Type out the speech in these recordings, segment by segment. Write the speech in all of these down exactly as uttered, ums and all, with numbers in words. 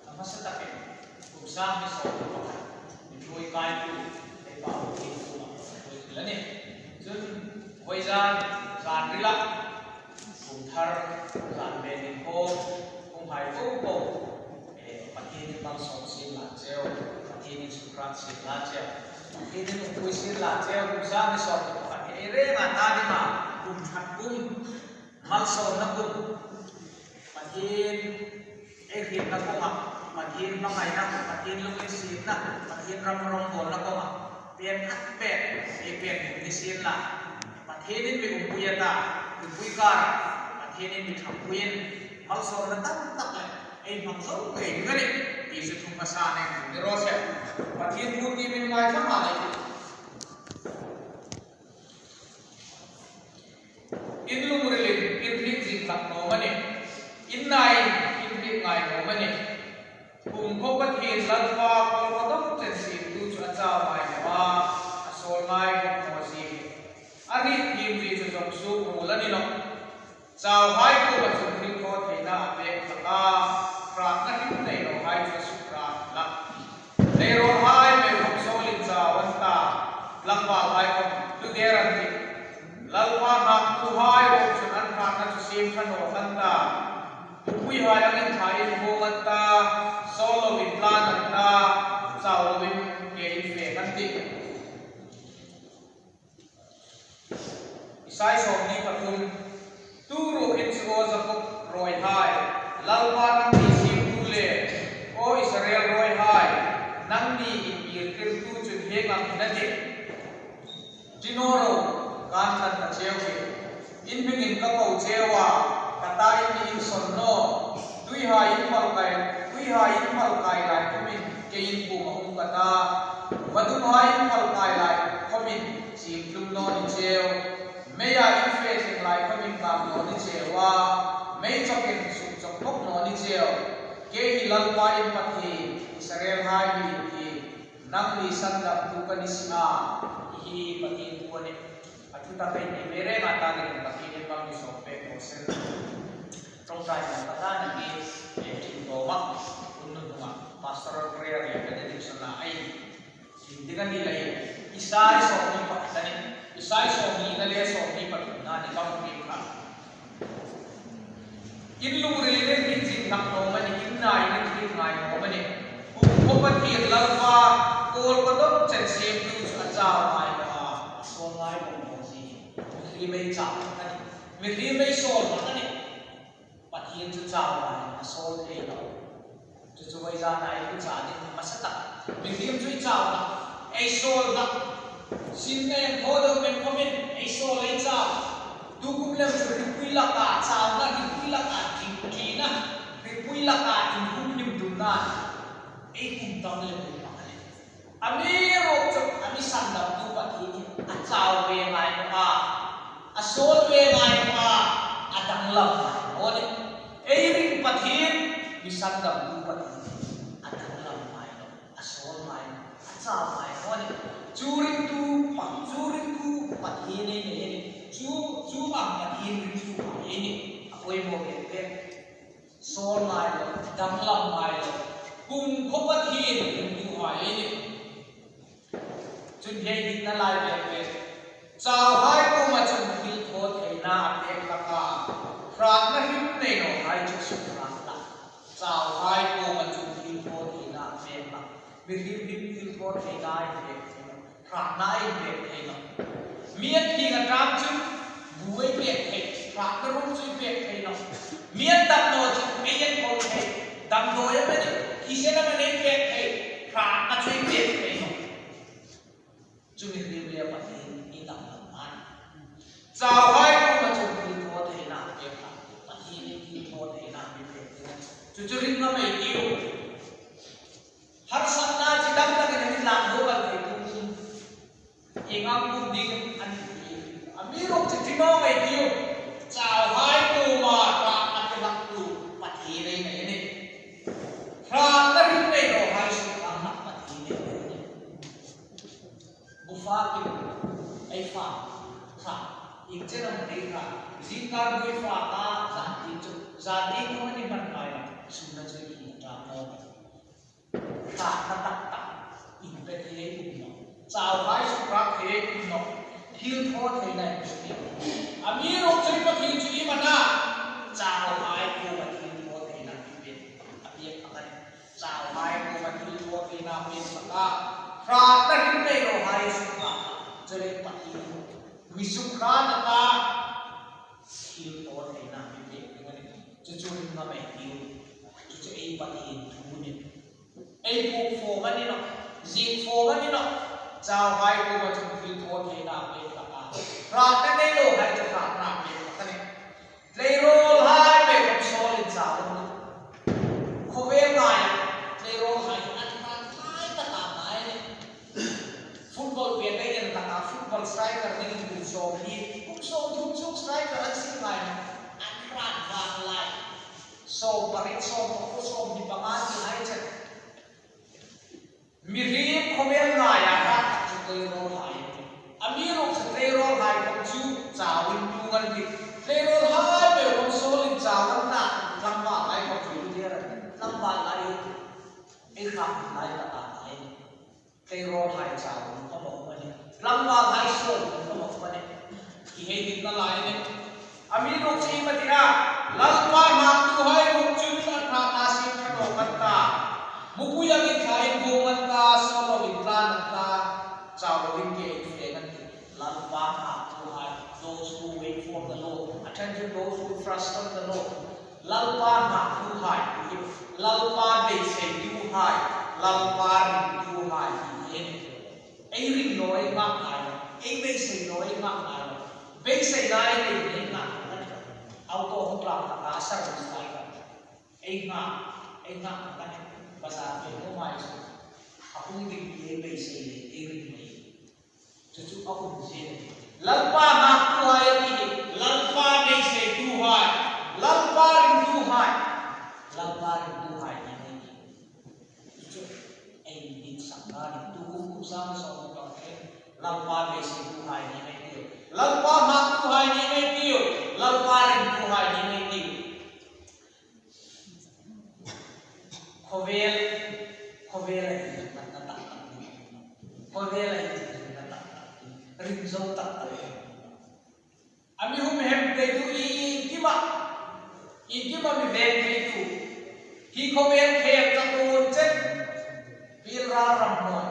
A hmasa takin, kum sâng hni sawm pakhat, mi ṭhuoi kaitu, ei pa Pu Kim kuomah ka ṭhuoi thil a nih. Chun, vawizan, zan rila, kum thar, zan ve ding khawm, kum hai po po, eh, Pathienin malsawm sien la cheu, Pathienin sukrat sien la cheu, Pathienin umpui sien la cheu, kum sâng hni sawm pakhat hi ei rênga ta dinga, kum ṭhat kum, malsawmna kum, Pathien ei hrietna kuoma, Pathien hmangaina, Pathien lunginsietna, Pathien ram rawngbawlna kuoma, pêng khat pêng, ei pêng kum ni sien la, Pathienin mi umpui a ta, umpui kara, Pathienin mi ṭhangpuiin, malsawmna tam tak le, ei hmang zo ngei ding a nih, ti chu thu hmasa nei hmang ni raw se. Pathien thu ti min ngaithla a nih. In lungrilin in hriet zing hlak naw am a nih? In naiin in hriet ngai naw am a nih? Kumkhuo Pathien Lalpa kawlkawdawk chen siemtu chu a chau ngai naw a, a sawl ngai bawk naw si. A hriet thiem zie chu zawng suok ruol a ni nawh. Chauhai kuoma chun thilthawtheina a pêk hlak a, hratna hrim nei nawhai chu a sukrat hlak. Leirawlhai mei khawm sawlin chau an ta, tlangvalhai khawm hlu der an tih. Lalpa nghaktuhai ruok chun an hratna chu siem ṭha nawk an ta. Upuihai angin ṭha inhuong an ta, sawl loin tlan an ta, chau loin ke infeng an tih. Isai sawmhni pathum. Tu ruok hin chu, aw Jakob ruolhai, Lalpa nangni siemtu le, aw Israel ruolhai, nangni inngirtirtu chun hieng ang hin a tih. Ṭi naw ro, kan tlan ta cheu hi. In hmingin ka ko cheu a, ka ta in mi insawn naw. Tuihai in pal kai, tuihai in pal kai lai khawmin kei in kuoma um ka ta. Vadunghai in pal kai lai khawmin chim tlum naw ni cheu. Meia in fe thleng lai khawmin kang naw ni cheu a, mei chawkin suk chawk bawk naw ni cheu. Kei hi Lalpa in Pathien, Israelhai mi in hi. Nangni sandamtu ka ni si a, hi Pathien thu a nih. A thutak ei ti ve rêng a ta dingin Pathienin mal mi sawm pêk raw se. Ṭawngṭai naw ka ta ni, eh, ṭin tawma, hun nun hmunga, pastoral prayer le benediction-a ei ding a ni leiin, Isai sawmhni pakhat a nih, Isai sawmhnina le sawmhni pathumna ni bang pêk kha. In lungrilin in hriet zing hlak naw am a nih, in naiin in hriet ngai naw am a nih? Kumkhuo Pathien Lalpa kawlkawdawk chen siemtu chu a chau ngai naw a, a sawl ngai bawk naw si. Mihriem ei chau hlak a nih. Mihriem ei sawl hlak a nih. Pathien chu chau ngai, a sawl thei lo. Chu chu vawizana ei hriet ding hmasa tak. Mihriem chu ei chau hlak, ei sawl hlak. Sin ei thaw deu mei khawmin ei sawl ei chau. Tukum lem chu hripui laka chauna, hripui laka ṭhingṭina, hripui laka inhumhim tumna. Ei kum tam lem tum hlak a nih. Amiruokchu a mi sandamtu Pathien hi a chau ve ngai naw a, a sawl ve ngai naw a, a danglam ngai naw a nih. Ei ring Pathien, mi sandamtu Pathien hi a danglam ngai naw, a sawl ngai naw, a chau ngai naw a nih. Chu ringtu pa, chu ringtu Pathien ei nei a nih. Chu, chu ang Pathien ringtuhai ei nih. A poimaw bek bek. Sawl ngai lo, danglam ngai lo, kumkhuo Pathien ringtuhai ei nih. Chun hieng hin a lai bek bek. Chauhai kuoma chun thilthawtheina a pêk hlak a, hratna hrim nei nawhai chu sukrat hlak. Chauhai kuoma chun thilthawtheina a pêk hlak. Mihriem hin thilthawtheina ei pêk thei nawh. Hratna ei pêk thei nawh. Mi an thieng a ṭâm chun bu ei pêk thei, hratna ruok chu ei pêk thei nawh. Mi an dam naw chun ei enkawl thei, damdawi amanih, thisen amanih ei pêk thei, hratna chu ei pêk thei nawh. Chu mihriem le Pathien ei danglam a nih. Chauhai kuoma chun thilthawtheina a pêk hlak, Pathienin thilthawtheina a mi pêk thei a nih. Chu chu ring ngam ei tiu. Harsatna chi dang dangin a mi tlak bawk a, thei tum tum. Ieng ang kum ding a ni ti. Amiruokchu ṭi naw ei tiu. Chauhai kuoma hratna pe hlaktu Pathien ei nei a nih. Hratna hrim nei nawhai sukrat hlak Pathien ei nei a nih. Bu fak ei fak. Hrat. Ieng chen am ei hrat. Zingkar bu ei fak a, zan tieng chu. Zan tieng khawm a ni hman a. Sumna chu i hmu ta naw. Hratna tak tak inpe thei um naw. Chauhai sukrak thei um naw. Thil thaw theina inpe thei. Amiruokchu Pathien chu iem a na? Chauhai kuoma thil thaw theina a pek, a pek a nih. Chauhai kuoma thil thaw theina a pek hlak a. Hratna hrim nei lohai sukrak. Chuleiin Pathien mi sukrak a ta. Thil thaw theina a pek ding a nih. Chu chu ring ngam ei tiu. Chu chu ei Pathien thu a nih. Ei puk fawm a ni nawh, zing fawm a ni nawh. Chauhai kuoma chun thil thaw theina a pek hlak a. Hratna nei lohai chu hratna a pek hlak a nih. Tleirawlhai pei khawm sawlin chau an nih. Khawvel ngaia tleirawlhai an hrat hlak a ta ngai a nih. Football pei dai en hlak a, football striker dingin kum sawmhni, kum sawmthum chun striker an sie ngai a. An hrat hlak lai. Sawmpariet, sawmpakuo, sawmhni panga ti hai chen. Mihriem khawvel ngaia hrat tak chu tleirawlhai. Amiruokchu tleirawlhai khawm chu chauin tlung an tih. Tleirawlhai pei khawm sawlin chau an na, tlangval lai khawm chu i lut der a nih. Tlangval lai. Ei hrat lai tak a ta ngai. Tleirawlhai chau khawm a um a nih. Tlangvalhai sawl khawm a um a nih. Hi hei ding na lai a nih. Amiruokchu iem a ti a? Lalpa nghaktuhai ruok chun an hratna siem ṭha nawk an ta. Mupui angin thlain vuong an ta, sawl loin tlan an ta. Chau loin ke in fe an tih. Lalpa nghaktuhai, those who wait for the Lord. A ṭhen chu those who trust on the Lord. Lalpa nghaktuhai, Lalpa beiseituhai, Lalpa ringtuhai, ei ring naw ei nghak ngai naw, ei beisei naw ei nghak ngai naw, beisei ngai ei nghak ngai naw. Auto hung tlang taka service lai ka. Ei nghak, ei nghak ka nih, bazar ve naw mai chu. A hung ding ei beisei le, ei ring le. Chu chu a um zing. Lalpa nghaktuhai a ti, Lalpa beiseituhai, Lalpa ringtuhai, Lalpa ringtuhai ni ei ti. Chu chu ei ditsakna ni tu kum kum sang sawm ni pang te. Lalpa beiseituhai ni ei ti. Lalpa nghaktuhai ni ei ti. Lalpa ringtuhai ni ei ti. Khawvel, khawvel a hi na tak tak ni. Khawvel a hi na tak tak ni. Ring zo tak tak ni. A mi hum hem theitu iengkima, iengkima mi veng theitu. Hi khawvel khel ka tuon chen. Pil ral ram hnuoi.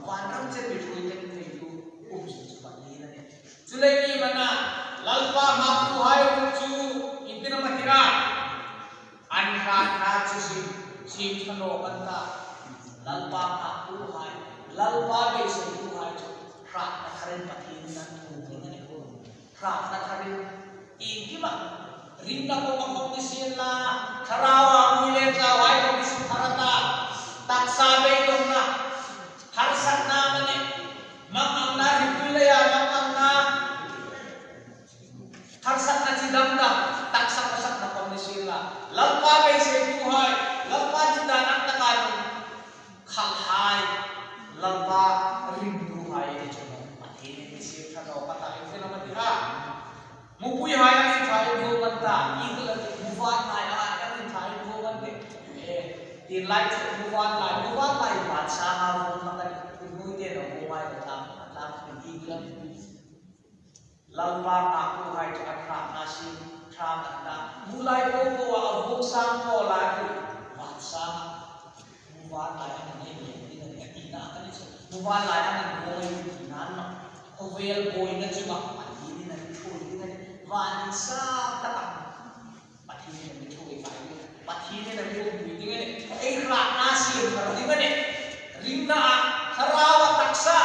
Van ram chen mi ṭhuoi chen theitu. Um chu chu Pathien a nih. Chuleiin iem a na, Lalpa nghaktuhai ruok chu, iengtin am a ti a? An hratna chu siem, siem ṭha nawk an ta. Lalpa nghaktuhai, Lalpa beiseituhai chu, hratna tharin Pathienin an thuom ding a nih. Hratna tharin, iengkima, ringna khawm a khawm ni sien la, thlarau a mi le chauhai khawm ni sien thar a ta. Taksa beidongna, harsatna a nih. Mangangna, hripui leia mangangna. Harsatna chi dam dam, taksa khawsakna khawm ni sien la. Lalpa beiseituhai, Lalpa ditdan ang taka nun khalhai, Lalpa ringtuhai ei ti chu Pathienin mi siem ṭha nawk a ta, iengtin am a ti a? Mupuihai angin thlain vuong an ta, ieng la ti, muvanhai angin thlain vuong an tih. Eh, tin lai chu muvanlai, muvanlai vansanga vuong hlak a nih, inhnuoite'n a vuong ngai lo tlang, a tlang ieng la ti. Lalpa nghaktuhai chu an hratna siem ṭha an ta. Mu lai po po a vuong sang po lai chu vansanga. Muvanlai angin ei vuong ding a nih, a tina a ni chu. Muvanlai angin vuong ei tina a nih. Khawvel buoina chunga Pathienin a mi ṭhuoi ding a nih. Van sang taka Pathienin a mi ṭhuoi ngai ding. Pathienin a mi umpui ding a nih. Ei hratna siem thar ding a nih. Ringna a, thlarau a, taksa.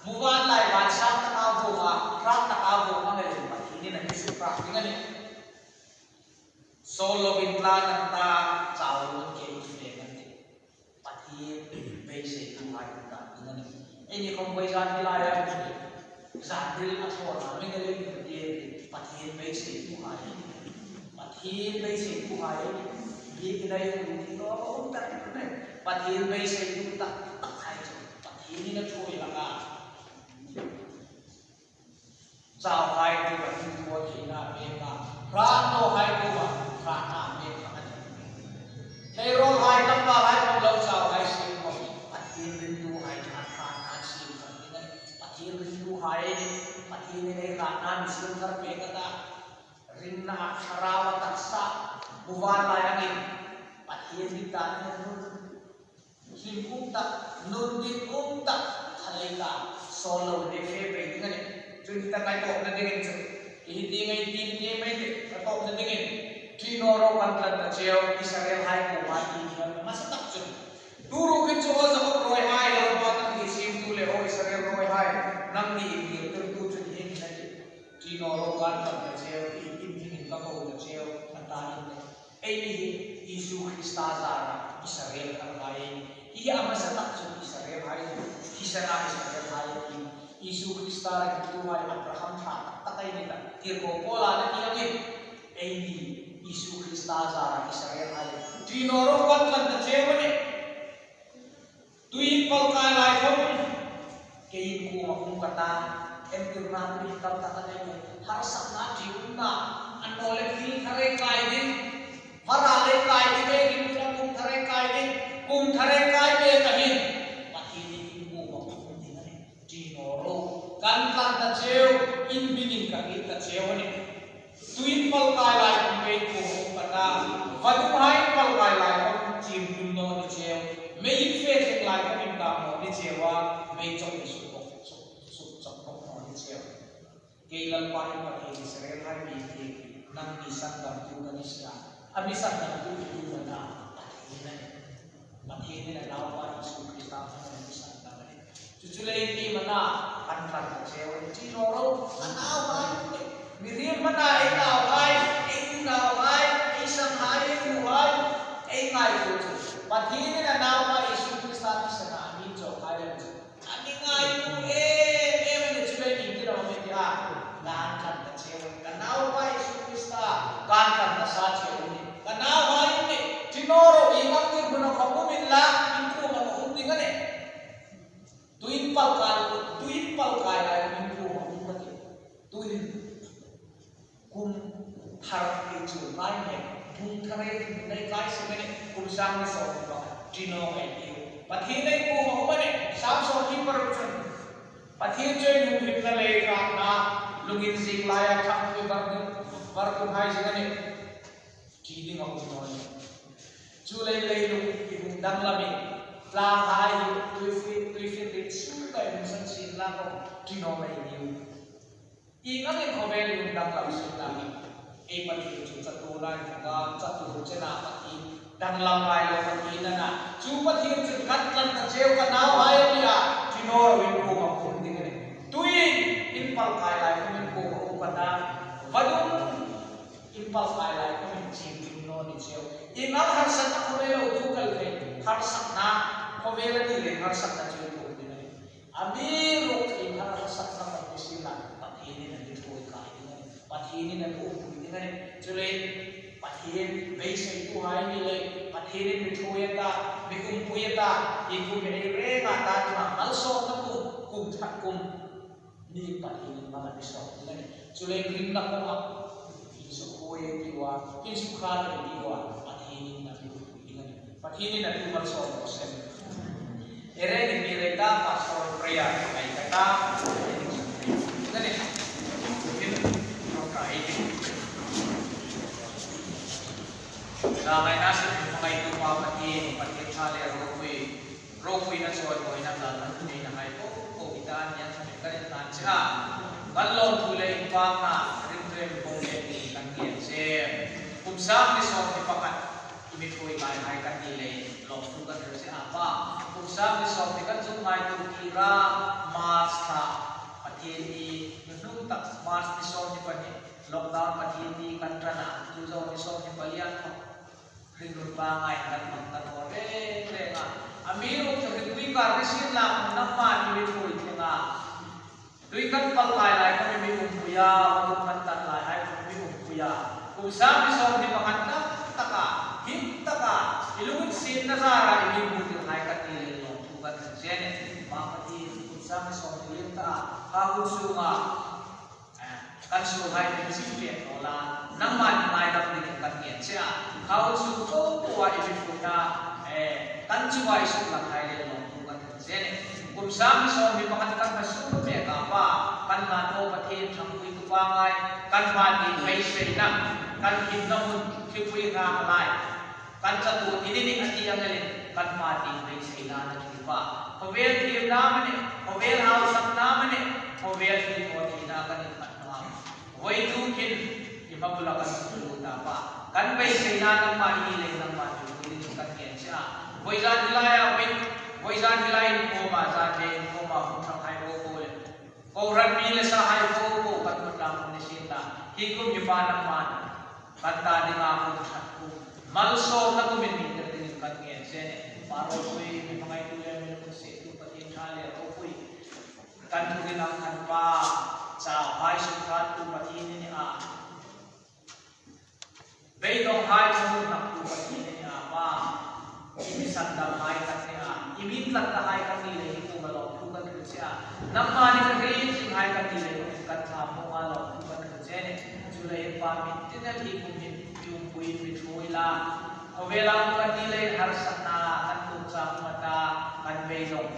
Muvanlai vansang taka vuong a, hrat taka vuong a ngei Pathienin a mi sukrak ding a nih. Sawl loin tlan an ta, chau loin ke in fe an tih. Pathien beiseituhai an ta ding a nih. Eini khawm vawi zan hi lai a, zan hril a thaw a, mi ngei Pathien, Pathien beiseituhai. Pathien beiseituhai. Biekina ei hung ti tawk a um tak tak a nih. Pathien beiseitu tak tak hai chu Pathienin a ṭhuoi hlak a. Chauhai kuoma thil thaw theina a pek a, hrat nawhai kuoma hratna a pek hlak a nih. Van lai angin Pathien dik ta ni nun, hlim um tak, nun dik um tak, thalei ta, sawl lo le fe pei ding a nih. Chun hi ta ngaithlakna dingin chu, hi ti ngai ti ti mai ti, ngaithlakna dingin, ṭi naw ro, kan tlan ta cheu, Israelhai kuoma ti ni hmasa tak chu. Tu ruok hin chu aw Jakob rawihai, Lalpa nangni siemtu le aw Israel rawihai, nangni inngirtirtu chu hi hin a tih. Ṭi naw ro, kan tlan ta cheu, i in dingin ka ko ta cheu, a ta in. Eini hi Isu Krista zara Israel tharhai ei nih. Hi hi a hmasa tak chu Israelhai, hi sana Israelhai ei nih. Isu Krista ringtuhai Abraham ṭha tak tak ei ni ta. Tirko Paula'n a ti angin, eini Isu Krista zara Israelhai. Ṭi naw ro, kan tlan ta cheu a nih. Tuin pal kai lai khom, keiin kuoma um ka ta, entirna tui tam tak a nei, harsatna, ṭiumna, annawleh thil thar ei kai ding, hmara lei kai ding, ei ringtuna kum thar ei kai ding, kum thar ei kai pek a hin, Pathienin in kuoma um ding a nih. Ṭi naw ro, kan tlan ta cheu, in hmingin ka hril ta cheu a nih. Tuin pal kai lai khom keiin kuoma um ka ta, vadunghaiin pal kai lai khom chim tum naw ni cheu, meiin fe thleng lai khom intam naw ni cheu a, mei chawkin suk bawk, suk, suk chawk bawk naw ni cheu. Kei Lalpa i Pathien, Israelhai mi hi, nangni sandamtu ka ni si a, a mi sandamtu i tu ka ta, Pathien a nih. Pathienin a Naupa Isu Krista hmangin a mi sandam a nih. Chu chu leiin iem a na, kan tlan ta cheu, ṭi naw ro, a nauhai, mihriem hmana ei nauhai, ei unauhai, ei sanghai, ei ruhai, ei ngaituo chu, Pathienin a Naupa Isu Krista thisena a mi chawkhai lem chu, a mi ngaituo em em a nih. Chu leiin iem ti naw mi ti a, kan tlan ta cheu, ka Naupa Isu Krista, kan tlan ta sa cheu a nih. Ka nauhai, ṭi naw ro, ieng ang tir hmuna khom um unla, in kuoma ka um ding a nih. Tuin pal kai, tuin pal kai lai khom in kuoma um ka tih. Tuin kum thar ei chu lai mek, kum thar ei ring ei kai si a nih, kum sang ni sawm pakhat, ṭi naw ei tiu. Pathien ei kuoma um a nih, Sam sawmhni paruk chun. Pathien chu ei hung himna le ei hratna, lungin zing laia ṭhangpui var ding, var ding hai zing a nih. Ṭi ding a um naw nih. Chu leiin leilung i hung danglam in, tlanghai hi tuifit, tuifit rit suok ei hung san sien la khom, ṭi naw ei tiu. Ieng angin khawvel i hung danglam sien la khom, ei Pathien chu chatuona inthawka, chatuon chena Pathien, danglam ngai lo Pathien a na. Chu Pathien chun kan tlan ta cheu, ka nauhai a ti a, ṭi naw ro, in kuoma ka um ding a nih. Tuin in pal kai lai khom in kuoma ka um ka ta, vadung in pal kai lai khom in chim tum naw ni cheu. Ieng ang harsatna khom ei lo tuok el thei, harsatna, khawvel a ni leiin harsatna chu ei tuok ding a nih. Amiruokchu ieng harsatna khom ni sienla, Pathienin a mi ṭhuoi kai ding a nih. Pathienin a mi umpui ding a nih. Chu leiin Pathien beiseituhai ni leiin, Pathienin mi ṭhuoi a ta, mi umpui a ta, ieng kum ei renga ta, tuna malsawmna kum, kum thar kum. Ni Pathienin mal a mi sawm ding a nih. Chu leiin ringna kuoma, insukhuoi ei tiu a, insukhat ei tiu a, Pathienin a mi umpui ding a nih. Pathienin a tu malsawm raw se. Ei rengin mi rei ta, pastoral prayer ei ka ta. Ka nih. Hin, ro ka ei. Zangaina sin hmangaitupa Pathien, Pathien ṭha le ropui. Ropuina chawimawina lalna hun nei na hai po po i ta ni a thamin kan en tan che a. Kan lawmthu le inpakna rimrim bawk le ni kan ngen che. Kum sang ni sawmhni pakhat i mi ṭhuoi ngai hai kan ni leiin lawmthu kan hril che a pa. Kum sang ni sawmhni kan zuk ngaituo kir a, March thla, Pathienni hnuhnung tak March ni sawmhni pahni lockdown Pathienni kan ṭan a, chu zawng ni sawmhni pali an thawk. Ringum pangngai kan hmang kan awl reng reng a. Amiruokchu ringpui kar ni sienla nangma i mi ṭhuoi thleng a. Tui kan pal kai lai khom i mi umpui a, vadung kan tlan lai hai khom i mi umpui a. Kum sang ni sawmhni pakhat tak tak a, him tak a, i lunginsietna zara i mi hmu tir hai kan ni leiin lawmthu kan hril che a nih. Pa Pathien, kum sang ni sawmhni liem ta a, kha hun sunga kan suolhai kan zing pek naw la, nangma i ngaidam dingin kan ngen che a. Kha hun sung po po a i mi ṭhuoina, eh, kan chunga i suklang hai le lawmthu kan hril che a nih. Kum sang ni sawmhni pakhat kan hma sung mek a pa, kan hma thaw Pathien ṭhangpuitu pangngai, kan hma ti beiseina kan himna hmun hripui hnang lai, kan chatuon ni ni a ti ang elin kan hma tieng beiseina a ni pa. Khawvel thiemna amanih, khawvel hausakna amanih, khawvel thilthawtheina kan inhmang hma. Vawituk hin i hma bula kan hung lut ta pa. Kan beiseina nangma i ni leiin nangma mi hung dingin kan ngen che a. Vawizan hi laia, vawi, vawizan hi lai inkhawma, zan le inkhawma hung ṭhanghai po po le, kohran mi le sahai po po kan hmu tlang hmun ni sien la, hi kum hi pa nangman kan ta dinga kum ṭhat kum, malsawmna kumin mi tir dingin kan ngen che a nih. Pa ropui, mi hmangaitu le mi lunginsiettu Pathien ṭha le ropui, kan thurin ang khan pa, chauhai sukhattu Pathien i ni a, beidonghai ṭhahnemtu Pathien i ni a pa, i mi sandamhai kan ni a, i mi tlatnahai kan ni leiin i kuoma lawmthu kan hril che a. Nangma ni ka hriet zinghai kan ni leiin kan ṭha mawng a lawmthu kan hril che a nih. Chuleiin pa, mi tin el hi kum hin i umpui mi ṭhuoi la, khawvela kan ni leiin harsatna kan tuok chang um a ta, kan beidong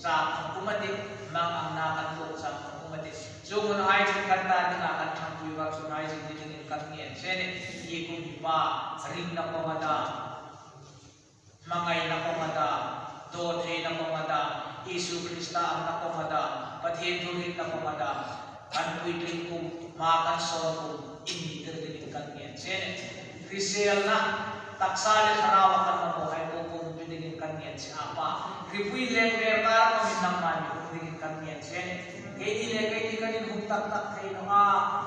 chang um a tih, mangangna kan tuok chang um a tih. Chuong hunhai chun kan ta dinga kan ṭhangpui var chun hai zing dingin kan ngen che a nih. Hi kum hi pa, ringna pawm a ta, hmangaina pawm a ta, dawtheina pawm a ta, Isu Krista angna pawm a ta, Pathien thu hrietna pawm a ta, kan puitling kum, hma kan sawn kum, i ni tir dingin kan ngen che a nih. Hriselna, taksa le thlaraua kan mamawhai po po hung pe dingin kan ngen che a pa. Hripui leng ber kar khawmin nangma mi hung dingin kan ngen che a nih. Keini le keini kan inhung tak tak thei naw a,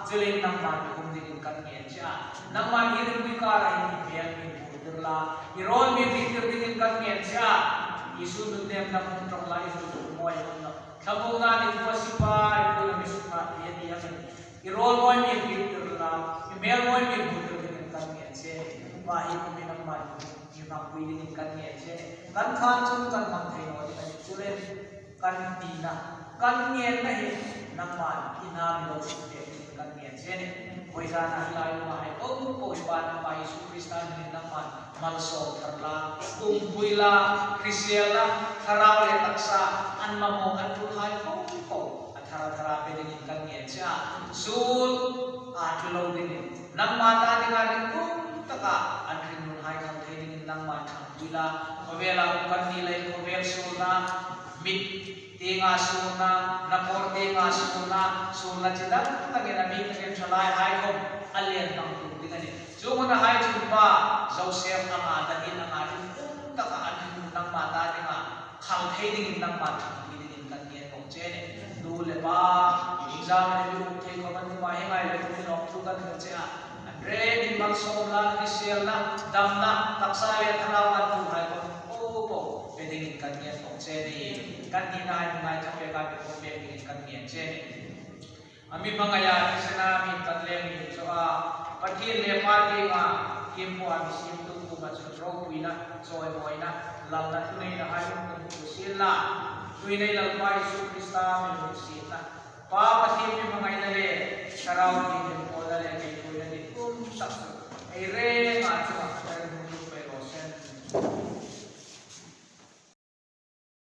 chuleiin nangma mi hung dingin kan ngen che a. Nangma mi hripui kara hin i hmel mi hung tir la, i rawl mi hung tir dingin kan ngen che a. Isu nunnemna hung ṭawng la, Isu nunnem mawi hung nawh. Thlamuongna ni thua sipai, i kuoma mi sukhat thei a ti angin, i rawl mawi mi hung tir la, i hmel mawi mi hung tir dingin kan ngen che a nih. Pa, hi kum hi nangma mi hmangpui dingin kan ngen che a nih. Kan khan chun kan hmang thei naw ding a nih. Chuleiin kan tina, kan ngenna hi nangman i hna mi lo suk pek dingin kan ngen che a nih. Vawizana hi lai umhai po po hi pa, nangma Isu Krista hmingin nangman malsawm thar la, umpui la, hrisel la, thlarau le taksa, an mamaw an ṭulhai po po a thara thara pe dingin kan ngen che a. Suol a tlu lo dingin, nangma ta dinga ringum taka an hringnunhai khal thei dingin nangman ṭhangpui la. Khawvela um kan ni leiin khawvel suolna, mit tienga suolna, nakawr tienga suolna, suolna chi dang dangin a mi ṭhalaihai khawm a lien hmang tum ding a nih. Chuong hunhai chun pa, Joseph anga, Daniel anga ringum taka an hringnun nangma ta dinga khal thei dingin nangma ṭhangpui dingin kan ngen bawk che a nih. Nu le pa, exam le mi um thei khawm an um a, hi ngai le mi lawmthu kan hril che a. An rengin malsawmna, hriselna, damna, taksa le thlarau an ṭulhai khawm po po pe dingin kan ngen bawk che a nih. Kan nina hai mi ngaithlak pek a, mi khawm pek dingin kan ngen che a nih. A mi hmangaia thisena mi tan le mi chaw a, Pathien le Pa tienga thiempu a mi siemtu kuoma chun ropuina, chawimawina, lalna, thuneinahai um kan hmu sien la. Tuhin ei Lalpa Isu Krista mi lunginsietna, Pa Pathien mi hmangaina le Thlarau Thienghlim pawlna le ngaituona ni tum tak chu ei reng